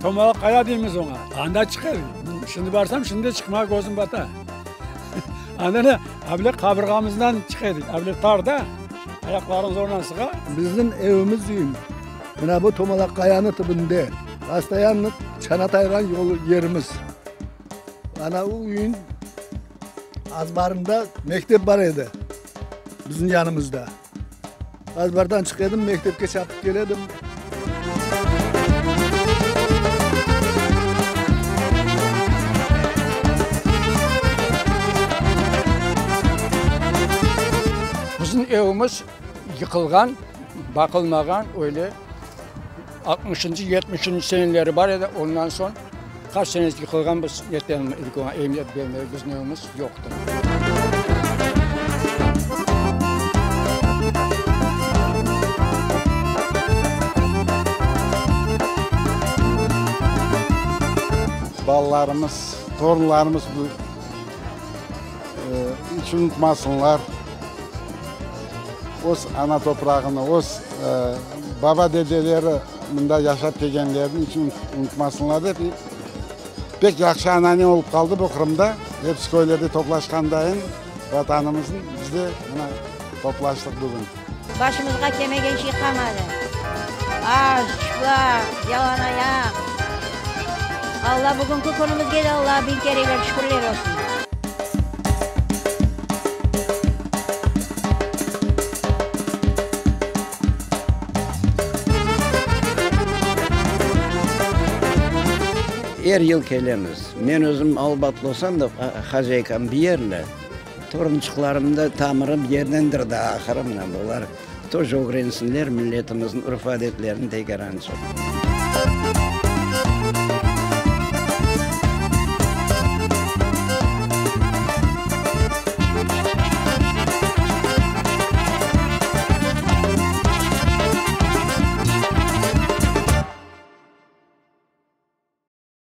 Tomalaq Qaya deymiz oña. Anda çıqa edik. Şimdi barsam, şimdi de çıqmağa közüm bata. Anda ne, avle qabırğamızdan çıqa edik. Avle tar da, ayaqlarıñ zorla sığa. Bizim evimiz üyüm mına bu Tomalaq Qayanıñ tübünde. Postoyanno çana tayğan yol yerimiz. Ana u üyün azbarında mektep bar edi, bizim yanımızda. Azbardan çıqa edim, mektepke çapıp kele edim. Bizim evimiz yıqılğan, baqılmağan, öyle altmışıncı, yetmişinci seneleri bar edi, ondan soñ qaç sene yıqılğan biz emiyet bermedik, bizim evimiz yoqtır. Balalarımız, torunlarımız bu iç unutmasınlar öz ana toprağını, öz baba-dedeleri mında yaşap kelgenlerini iç unutmasınlar dep. Pek yahşı anane olıp qaldı bu Qırımda. Episi köylerde toplaşqandayın Vatanımıznıñ, biz de mına toplaştıq bugün. Başımızğa kelmegen şey qalmadı. Aç, çıplaq, yalanayaq. Alla bugünki künümizge de Allağa biñ kereler şükürler olsun. Er yıl kelemiz. Men özüm Albatlı olsam da, hazeykam bir yerli. Torunçıqlarım da tamırı bir yerdendir daa ahırı mına bular toje ögrensinler milletimizniñ urf-adetlerini tekrar.